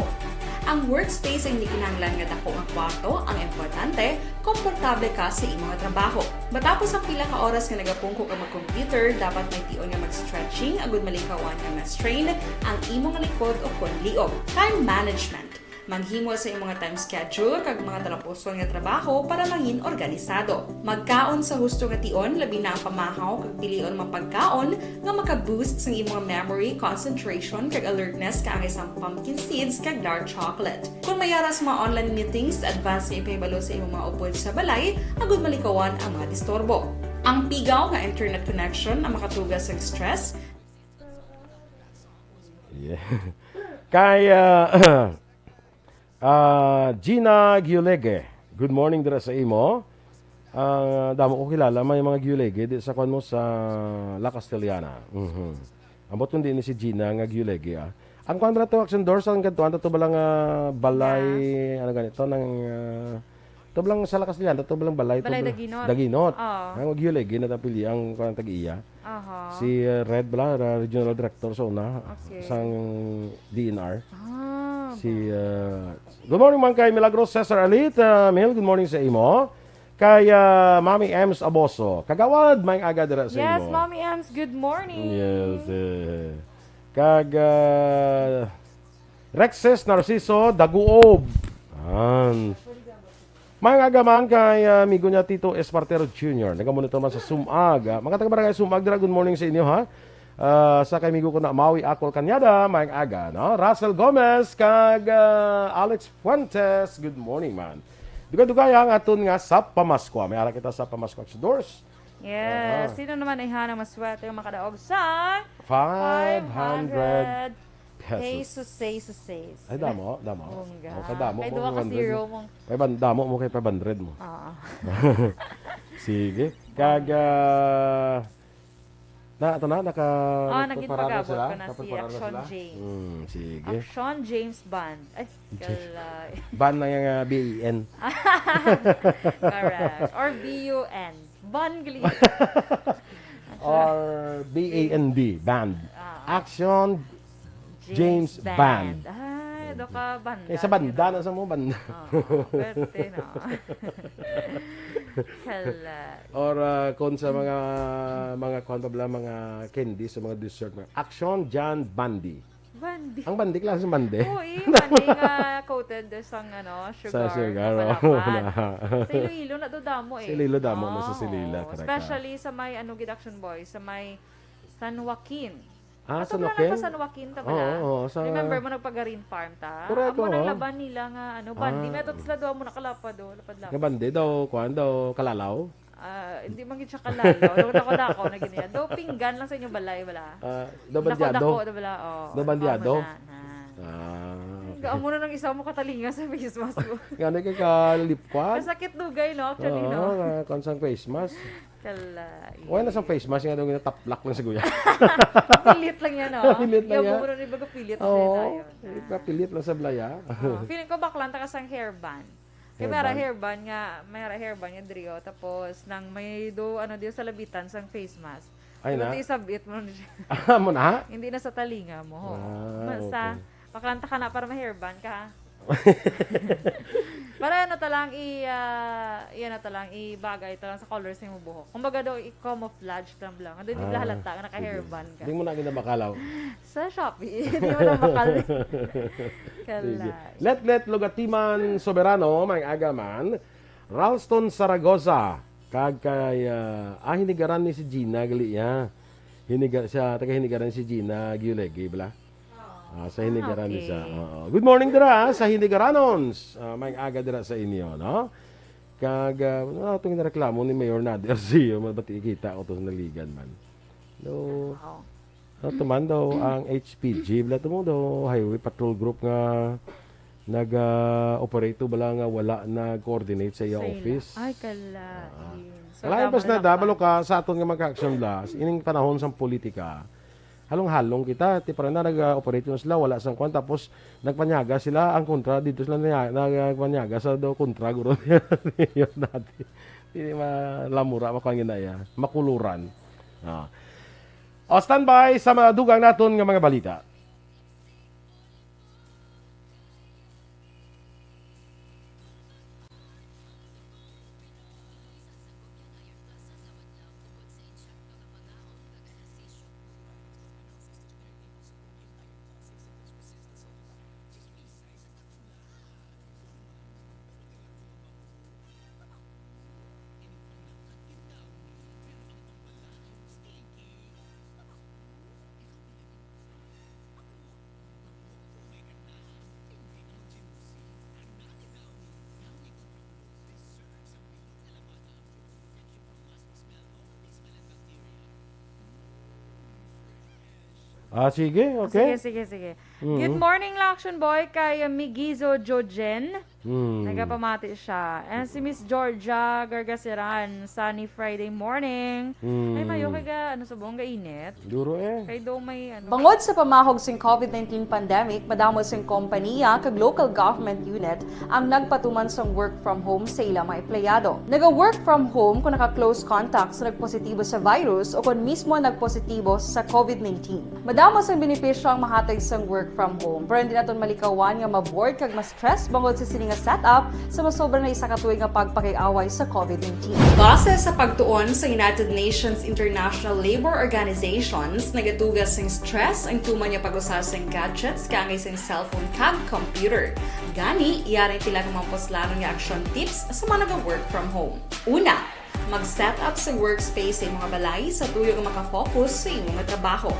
Ang workspace ay hindi kinahanglan nga dako nga kwarto, ang importante, komportable ka sa imo nga trabaho. Matapos ang pila ka oras nga nagapungko ka mag-computer, dapat may tion nga mag-stretching agud malikawan nga ma-strain ang imo nga likod o kon liog. Time management. Maghimo sa imo nga time schedule kag mga talapuson nga trabaho para mangin organisado. Magkaon sa husto nga tion, labi na ang pamahaw kag pilion mga pagkaon nga maka-boost sang imo nga memory, concentration, kag alertness, kaangay sang pumpkin seeds kag dark chocolate. Kon may ara sa mga online meetings, advance nga ipahibalo sa imo mga upod sa balay agud malikawan ang mga disturbo. Ang pigaw nga internet connection ang makatuga sang stress. Yeah. Kay ah, ah, Gina Giulege. Good morning dira sa imo. Ah, damo ko kilala may mga Giulege di sa kwan mo sa La Castellana. Mhm. Ambot kundi ni si Gina nga Giulege, ah. Ang kwan bala to, Action Doors, ang kadtuan to bala nga balay, ano ganito, nang ah, to bala sa La Castellana, to bala balay, to Balay bala- Daginot. Daginot. Oo. Ang Giulege na tapili ang kwan tag-iya. Aha. Si uh, Red bala, uh, regional director sa una, Okay. sang D N R. Ah, Si uh, Good morning man kay Milagros Cesar Alit. Uh, Mil, good morning sa imo. Kay uh, Mami Ems Aboso. Kagawad, may aga dira sa yes, imo. Mommy Ems, good morning. Yes. Eh. Kag uh, Rexes Narciso Daguob. An. Mga agaman kay uh, amigo niya Tito Espartero Junior. Nagamonitor man sa Sumag. Uh, mga taga-barangay Sumag, dira, good morning sa inyo, ha? Uh, sa kay amigo ko na Maui Akol Kanyada, may aga, no? Russell Gomez, kag uh, Alex Fuentes, good morning, man. Dugay-dugay ang aton nga sa Pamaskwa. May ara kita sa Pamaskwa Action Doors. Yes, Ah. Sino naman ay hanang maswerte ang makadaog sa Five hundred pesos. Pesos, pesos, pesos. Ay, damo, damo. Bongga. O, kadamo Kay mo, duha ka five hundred zero mo. mong Kay ban, damo mo kay five hundred mo. Oo. Sige. Kag ah, na ato na naka Ah, nagpreparar na nagpagabot sila? ko na si Nagpreparar na Action sila? James. Hmm, sige. Action James Band. Ay, James. Kalay. Ban na yung uh, B E N. Correct. Or B U N. Band gali. Or B A N D, band. Ah. Action James Band. Ay, do ka banda. Kaysa banda na sa mo, banda. Oo, pwerte, no? Kalay. Or uh, kung sa mga mga kuan pa bala, mga candy, sa mga dessert, mga Action Jan Bandi. Bandi. Ang bandi, klase ng bandi. Oo, eh, bandi nga coated sang ano, sugar. Sa sugar, oo. Palapad. Sa Iloilo na do damo eh. Sa Iloilo damo na sa Oo, Silila, correct ka. Especially sa may ano, gid Action Boy, sa may San Joaquin. Ah, Ato San bala Joaquin? Sa San Joaquin ta Oo, bala. oo, sa- Remember mo nagpa-Green Farm ta? Correct, Amo nang oo. Laban nila nga ano, bandi. Ah. May ato sila duha mo nakalapad, oh, lapad-lapad. Nga bandi daw, kuan daw, kalalaw. Ah, hindi man gid siya kalalaw. Daw dako-dako na gid niya. Daw pinggan lang sa inyong balay, bala. Ah, daw bandyado. Dako-dako na bala, oh. Daw bandyado. Amo na, na. Ah, Ang amo na nang isa mo katalinga sa face mask mo. Nga na kay kalipkwan. Kasakit dugay, no? Actually, Oo, no? nga, kuan sang face mask. Kalay. Wala na sang face mask nga daw ginataplak lang sa guya. Pilit lang yan, no? Pilit lang Yung yan. mura ni baga pilit na Oo, tayo. kapilit lang sa blaya. Oh, feeling ko baklan ta ka sang hairband. Kaya may ara Hairband. Hairband nga, may ara hairband nga drio. Tapos, nang may do, ano, drio sa labitan sang face mask. Ay, Pero na? di isabit mo na siya. Amo na? Hindi na sa talinga mo. Ah, Basta, okay. Baklan ta ka na para ma-hairband ka, ha? Para ano ta lang, i, ah, yan na ta lang, ibagay ta lang sa colors ng buhok. Kumbaga daw, i-camouflage ta lang. Hindi Ah, nila halata nga sige. Naka-hairband ka. Hindi mo na ginamakalaw. Sa Shopee. Hindi mo na makal. Sige. Kalay. Letlet Lugatiman Soberano, may aga man. Ralston Saragosa, kag kay, ah, ah, hinigaran ni si Gina, gali, ya. Hiniga, siya, taga hinigaran si Gina Giulegi, bala? Ah, sa hinigaran ni okay. Sa. Oo. Good morning dira, ah, sa hinigaranons. Ah, may aga dira sa inyo, no? Kag, ah, ano itong nareklamo ni Mayor Nader Sio, mabati kita ko to sa naligan man. No, Oo. Ano to man daw ang H P G, bala to mo daw highway patrol group nga nag-operate to bala nga wala nag-coordinate sa iya Sa ila. office. Ay, kalain. So, Kalain damo pas na na da, lang balo pa. Ka, sa aton nga mga ka-action blast, ining panahon sang politika, halong-halong kita, ti para na nag-operate na sila, wala sang kwan, tapos nagpanyaga sila ang kontra, dito sila nag- nagpanyaga sa do kontra, guro. Yun dati. Hindi malamura, makuha nga na iya, makuluran. Ah. O, standby sa mga dugang naton nga mga balita. Ah, sige, okay. Sige, sige, sige. Mm. Good morning, Laction Boy, kay Migizo Jojen. Mm. Nagapamati siya. And si Miss Georgia Gargasiran, sunny Friday morning. Mm. Ay, mayo kay ga, ano, subong ga init. Duro eh. Kay do may, ano. Bangod sa pamahog sing COVID nineteen pandemic, madamo sing kompaniya kag local government unit ang nagpatuman sang work from home sa ila mga empleyado. Naga-work from home kung naka-close contact sa nagpositibo sa virus o kung mismo nagpositibo sa COVID nineteen. Madamo sang benepisyo ang mahatag sang work from home, pero hindi naton malikawan nga ma-bored kag ma-stress bangod sa sini nga setup sa masobra na isa ka tuig nga pagpakig-away sa COVID nineteen. Base sa pagtuon sa United Nations International Labor Organizations, nagatuga sing stress ang tuman nga pag-usa sing gadgets kaangay sing cellphone kag computer. Gani, yari pila ka mga puslanon nga action tips sa mga naga-work from home. Una, mag-set up sa workspace sa imong balay sa tuyo nga makafocus sa imo nga trabaho.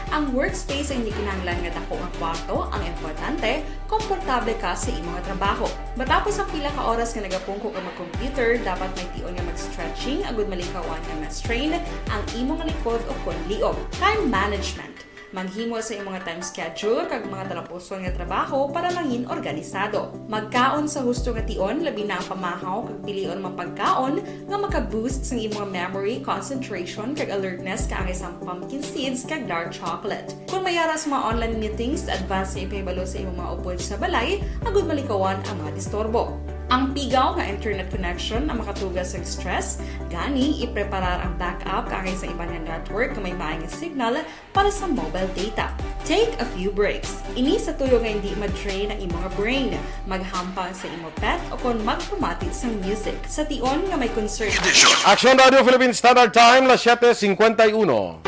Ang workspace ay hindi kinahanglan nga dako nga kwarto, ang importante, komportable ka sa imo nga trabaho. Matapos ang pila ka oras nga nagapungko ka mag-computer, dapat may tion nga mag-stretching agud malikawan nga ma-strain ang imo nga likod o kon liog. Time management. Maghimo sa imong time schedule kag mga talapuson nga trabaho para mangin organisado. Magkaon sa husto nga tion, labi na ang pamahaw kag pilion mga pagkaon nga maka-boost sang imong memory, concentration, kag alertness kaangay sang pumpkin seeds kag dark chocolate. Kung may ara sa mga online meetings, advance nga ipahibalo sa imong mga upod sa balay agud malikawan ang mga disturbo. Ang pigaw nga internet connection ang makatuga sang stress, gani ipreparar ang backup kaangay sa iban nga network nga may maay nga signal para sa mobile data. Take a few breaks. Ini sa tuyo nga hindi ma-drain ang imong brain. Maghampang sa imo pet o kon magpamati sang music. Sa tion nga may concert. Aksyon Radio Philippine Standard Time, las siete cincuenta y uno.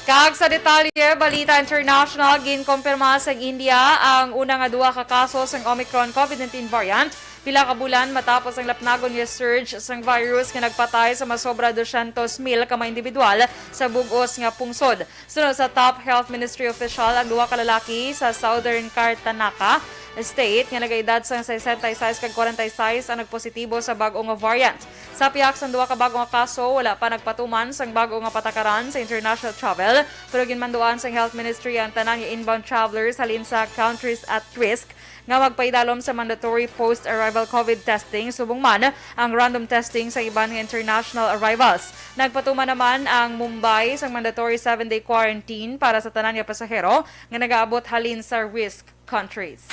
Kag sa detalye, balita international, ginkompirma sa India ang una nga duha ka kaso sang Omicron COVID nineteen variant, pila ka bulan matapos ang lapnagon nga surge sang virus nga nagpatay sa masobra dosyentos mil ka mga individual sa bug-os nga pungsod. Suno sa top health ministry official, ang duha ka lalaki sa Southern Karnataka State nga nagaedad sang sesenta y seis kag kwarenta y seis ang nagpositibo sa bag-o nga variant. Sa pihak sang duha ka bag-o nga kaso, wala pa nagpatuman sang bag-o nga patakaran sa international travel, pero ginmanduan sang health ministry ang tanan nga inbound travelers halin sa countries at risk nga magpaidalom sa mandatory post-arrival COVID testing, subong man ang random testing sa iban nga international arrivals. Nagpatuman naman ang Mumbai sang mandatory seven-day quarantine para sa tanan nga pasahero nga nagaabot halin sa risk countries.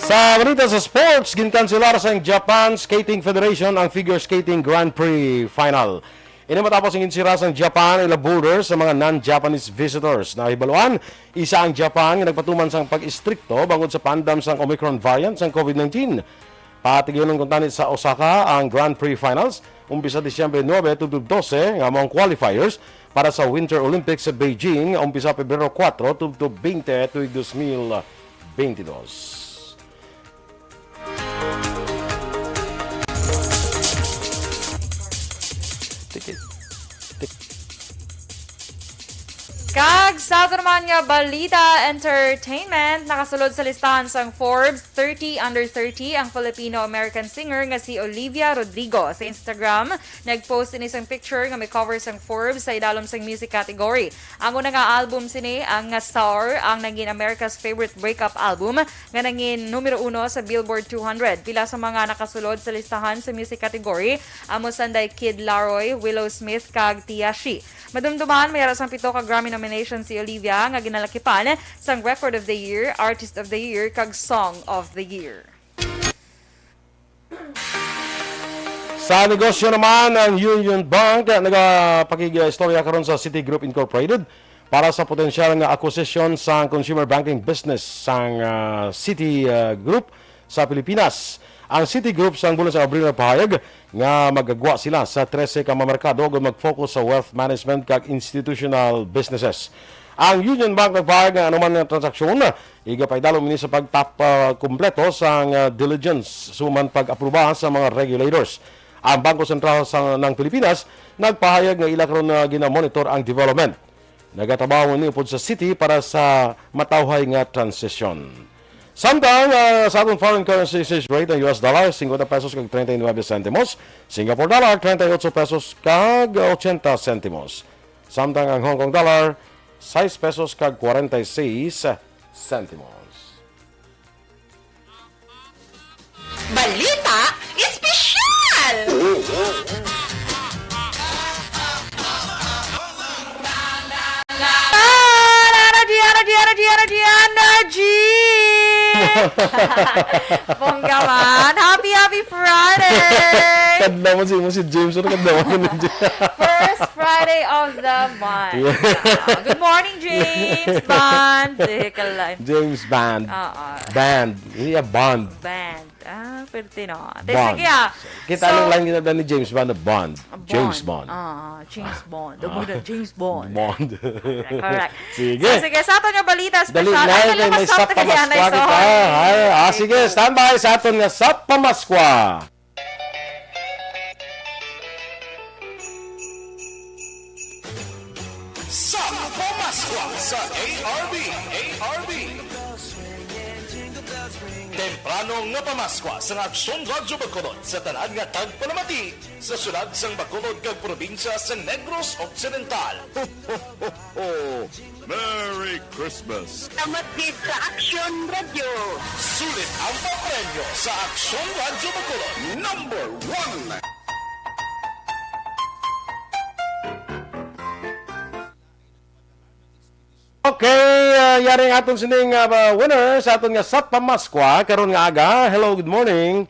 Sa balita sa sports, ginkanselar sang Japan Skating Federation ang Figure Skating Grand Prix Final. Ini matapos ang ginsira sang Japan ila border sa mga non-Japanese visitors. Nahibaluan, isa ang Japan nga nagpatuman sang pag-istrikto bangod sa paandam sang Omicron variant sang COVID nineteen. Patigyonon kuntani sa Osaka ang Grand Prix Finals, umpisa Disyembre nuebe tubtob dose, nga amo ang qualifiers para sa Winter Olympics sa Beijing, nga umpisa Pebrero kuwatro tubtob twenty tuig dos mil twenty-two. Kag sa ato naman nga balita, entertainment, nakasulod sa listahan sang Forbes thirty under thirty ang Filipino-American singer nga si Olivia Rodrigo. Sa Instagram, nag-post ini sang picture nga may cover sang Forbes sa idalom sang music category. Ang una nga album sini, ang nga Sour, ang naging America's Favorite Breakup Album, nga nangin numero uno sa Billboard two hundred. Pila sa mga nakasulod sa listahan sa music category, amo sanday Kid Laroi, Willow Smith, kag Tieyshiii. Madumduman, may ara sang pito ka Grammy nomination si Olivia nga ginalakipan sang Record of the Year, Artist of the Year, kag Song of the Year. Sa negosyo naman, ang Union Bank nagapakig-istorya karon sa Citigroup Incorporated para sa potensyal nga acquisition sang consumer banking business sang, ah, Citi, ah, Group sa Pilipinas. Ang Citigroup sang bulan sa Abril nagpahayag nga magagwa sila sa trese ka mga merkado ug mag-focus sa wealth management kag institutional businesses. Ang Union Bank nagpahayag nga anuman nga transaksyon, igapaidalom ini sa pagtap-, ah, kumpleto sang, ah, diligence suman pag-apruba sa mga regulators. Ang Bangko Sentral sa, ng Pilipinas nagpahayag nga ila karon nga ginamonitor ang development. Nagatrabaho ni upod sa Citi para sa matawhay nga transisyon. Samtang, ah, sa aton foreign currency exchange rate, ang U S dollar, cincuenta pesos kag treinta y nueve centimos, Singapore dollar, treinta y ocho pesos kag ochenta centimos. Samtang ang Hong Kong dollar, sais pesos kag kwarenta y seis sentimos. Balita Espesyal! Diana, Diana, Diana, Diana, Diana, G! Bongga man. Happy, happy Friday! Kadlaw mo si, mo si James, ano kadlaw mo ni James? First Friday of the month. Yeah. Ah, good morning, James Bond. Eh, kalan. James Bond. Oo. Band. Iya, Bond. Band. Ah, pwerte, no? Te, Bond. Sige, ah. Kita So, nang lang ginabda ni James Bond, Bond. Bond. James Bond. Ah, James Bond. Ah. Ang ganda, James Bond. Bond. Correct, correct. Sige. So, sige, sa aton nga balita Dali special. na, Ay, may, may nalimasap sap na kaya na pamaskwa isa. kita. Ay, ah, sige, standby sa aton nga sap pamaskwa. Sa Pamaskwa sa A R B, A R B. Temprano nga pamaskwa sa Aksyon Radyo Bacolod sa tanan nga tagpalamati sa syudad sang Bacolod kag probinsya sa Negros Occidental. Ho, ho, ho, ho. Merry Christmas! Salamat gid sa Aksyon Radyo. Sulit ang papremyo sa Aksyon Radyo Bacolod. Number one. Okay, ah, yari ang aton sining, ah, ba- winner sa aton nga Sap Pamaskwa karon nga aga. Hello, good morning.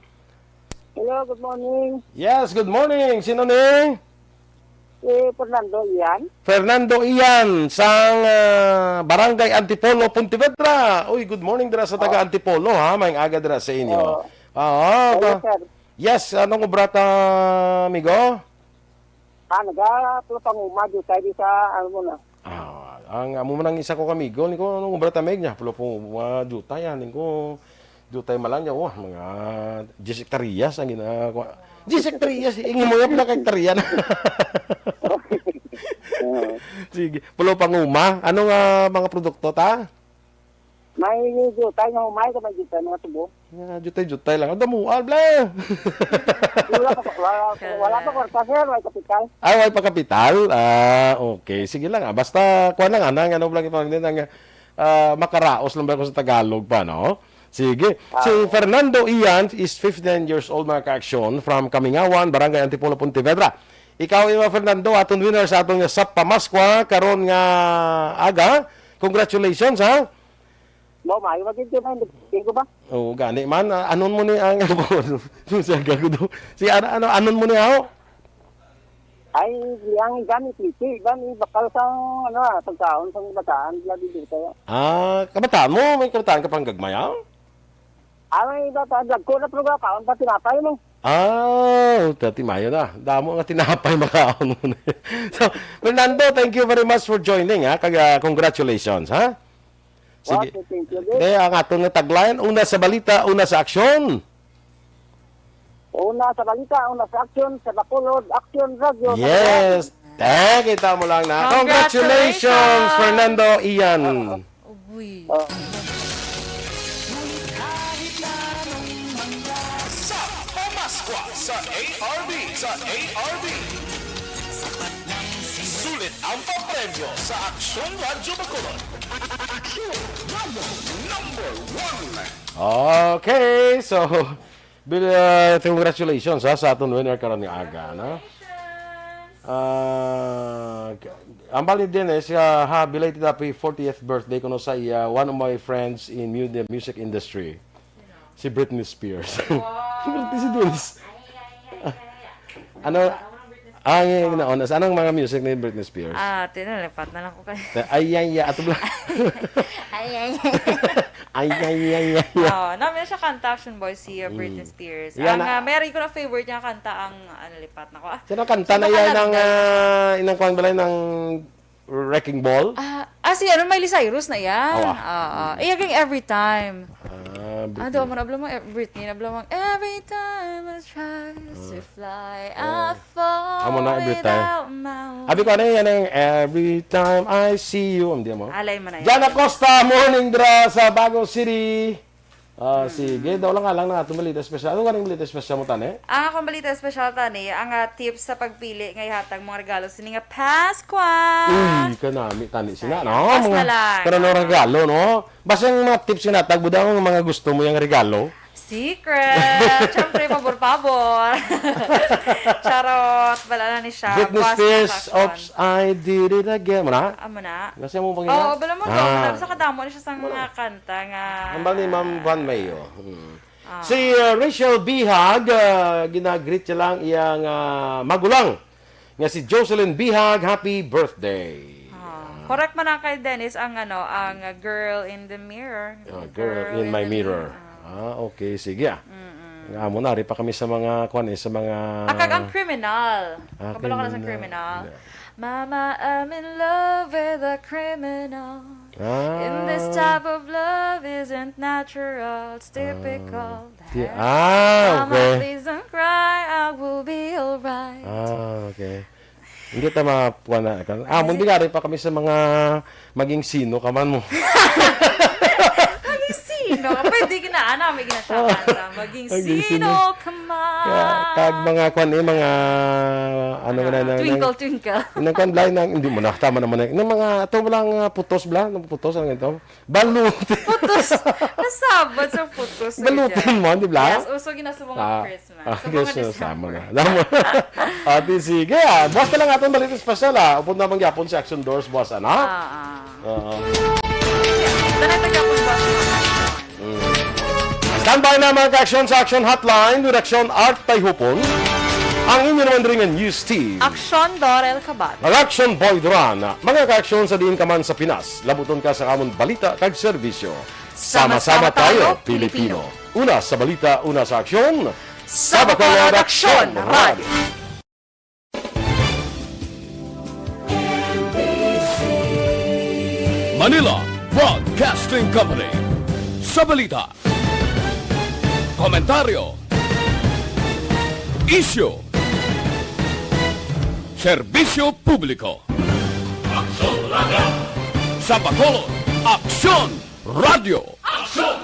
Hello, good morning. Yes, good morning. Sino ni? Si Fernando Ian. Fernando Ian sang, ah, Barangay Antipolo, Pontevedra. Uy, good morning dira sa taga Oh. Antipolo, ha. Maayong aga dira sa inyo. Oh. Oo, Hello, ka- sir. Yes, anong obra ta, amigo? Ah, naga, pero panguma, di tayo di sa, ano mo na. Ah, ang amo man ang isa ko kamigo, ni ko, "Anong obra ta, Meg?" niya, "Pulo po, mga jutay, ah." Ning ko, "Jutay man lang niya, oh, mga diyes hektaryas ang ginagawa." Diyes hektaryas, ingon mo nga pila ka hektarya na. Oo. Sige, pulo panguma. Ano nga mga produkto ta? May jutay nga humay ka, may jutay mga tubo. Nga, jutay-jutay lang. Ang damual, bla! Wala pa, wala, wala pa kwarta, sir. May kapital. Ah, way pa kapital? Ah, okay. Sige lang, ah. Basta, kuha lang, anang, ano lang ito, ang, ah, makaraos lang ba ako sa Tagalog pa, no? Sige. Si Ah. Fernando Ian is fifty-nine years old, mga ka-aksyon, from Kamingawan, Barangay Antipolo, Pontevedra. Ikaw, Iwa Fernando, aton winner sa aton nga Sap Pamaskwa, karon nga aga. Congratulations, ha? Mo, maayo man gid, man. Tingko ba? Oo, gani man. Ah, anon mo ni ang, ano po? Sa gago do. Si ano, ano, anon mo ni ako? Ay, yang gani, titi. Gani, bakal sang, ano, ah, pagkaon sang bataan, sila dito kayo. Ah, kabataan mo? May kabataan ka pang gagmay, ah? Ah, may bataan, vlog ko na, pero kaon pa tinapay mo. Ah, dati mayo na. Damo nga tinapay makaon mo na. So, Fernando, thank you very much for joining, ha? Kag, ah, congratulations, ha? Sige. Okay, thank you, Dave. Kaya ang aton nga tagline, una sa balita, una sa aksyon. Una sa balita, una sa aksyon, sa Bacolod Aksyon Radyo. Yes. Eh, kita mo lang na. Congratulations, Congratulations! Fernando Ian. Oo. Uy. Oo. Sa Pamaskwa sa A R B, sa A R B. Sulit ang papremyo sa Aksyon Radyo Bacolod. Aksyon Radyo number one. Okay, so, bil-, uh, congratulations, ha, sa aton winner karon nga aga, no? Congratulations! Ah, k-, ang bali din eh, siya, ha, belated happy fortieth birthday kuno sa iya, one of my friends in mu-, the music industry. Si Britney Spears. Wow. Britney si Dennis. Ay, ay, ay, ay, ay, ay. Ano? Ang ginaon, sa anong mga music ni Britney Spears? Ah, tinalipat na lang ko kay Ay, ay, ay, ato bla. Ay, ay, ay. Ay, ay, ay, ay, ay. Oh, namin siya kanta, Action Boy, si, uh, Britney Mm. Spears. Yan Ang, na. uh, meron ko na favorite niya kanta, ang, ano, lipat na ko. Ah, Sino kanta sino na yan ka ng, nagdala? uh, inang kwan balay ng Wrecking Ball? Ah, ah, si ano, Miley Cyrus na yan. Awa. Ah, ah. Iya kang Every Time. Ah, Ah, Britney. Daw mo na, Britney, na, Every time I try to Ah. fly, Oh. I fall Amo na, Every Time. without my Abi ko, ano yan ang Every Time I See You? Hindi mo? Alay mo na yan. Jan Acosta, morning dra sa Bago City. Ah, sige, daw lang nga lang na atong balita espesyal. Ano ganing balita espesyal mo, tani? Ang akong balita espesyal, tani, ang, ah, tips sa pagpili nga ihatag mga regalo sini nga Paskwa. Uy, kanami, tani, sina, Sayang. no? Pas Mga, na lang. Pero no regalo, no? Basta yung mga tips nga natag, budang ang mga gusto mo yung regalo. Secret! Siyempre, pabor-pabor. Charot! Wala na ni siya. Britney Boss Spears, na Oops, I Did It Again. Mo na? Amo na. Nasa mo pang Oo, bala mo Ah. daw. Sa kadamo ni siya sa Wala. mga kanta nga Ang bal ni Ma'am Van Mayo. Hmm. Ah. Si, uh, Rachel Bihag, uh, ginagreet siya lang iyang, uh, magulang nga si Jocelyn Bihag, happy birthday. Ah, correct man ang kay Dennis ang, ano, ang, uh, girl in the mirror. Ah, girl in my mirror. Ah, okay, sige, ah. Mm-mm. Nga amo na, ari pa kami sa mga, kwan, eh, sa mga Ah, kag ang Criminal. Ah, Kabalo ka na sa Criminal. Criminal? Yeah. Mama, I'm in love with a criminal. Ah. And this type of love isn't natural, it's typical. Ah. Ti-, ah, Mama, okay. please don't cry, I will be alright. Ah, okay. Hindi ta mapuan na. Ah, mundi nga rin pa kami sa mga maging sino ka man mo. Maging sino? Pwede ka na, ano, may ginasyakan sa maging Maging sino sino. ka man. Ka-, kag mga kwan, eh, mga, ano Ano, na, na, twinkle, na, twinkle. Nang kwan, blind na, hindi mo na, tama naman na. Yung mga, ito mo lang, ah, putos, bla, nang putos, ano ito? Balutin. Putos. Nasabot sa putos, eh, Balutin dyan. mo, di ba? Yes, uso ginasubong ang Ah, Christmas. ah, Sa mga Christmas, December. tama na. Tama. Ate, sige, ah. Buwas na lang atong balita espesyal, ah. Upod na mangyapon si Action Doors, buwas, ano? Ah, ah. Oo. Tanay taga po, boss. Mm. Standby na, mga ka-action, sa Action Hotline with Action Art Tayhupon. Ang inyo naman rin nga news team. Action Dorel Cabal. Ang Action Boy Duran. Mga ka-action sa diin ka man sa Pinas, labuton ka sa amon balita kag serbisyo. Sama-sama Sama-sama tayo, tayo, Pilipino. Pilipino. Una sa balita, una sa aksyon. Sa Bacolod Bacolod Action Action Radio. Radio. Manila Broadcasting Company. Sa balita, komentaryo, isyu, serbisyo publiko. Aksyon Radio. Sa Bacolod, Aksyon Radio. Aksyon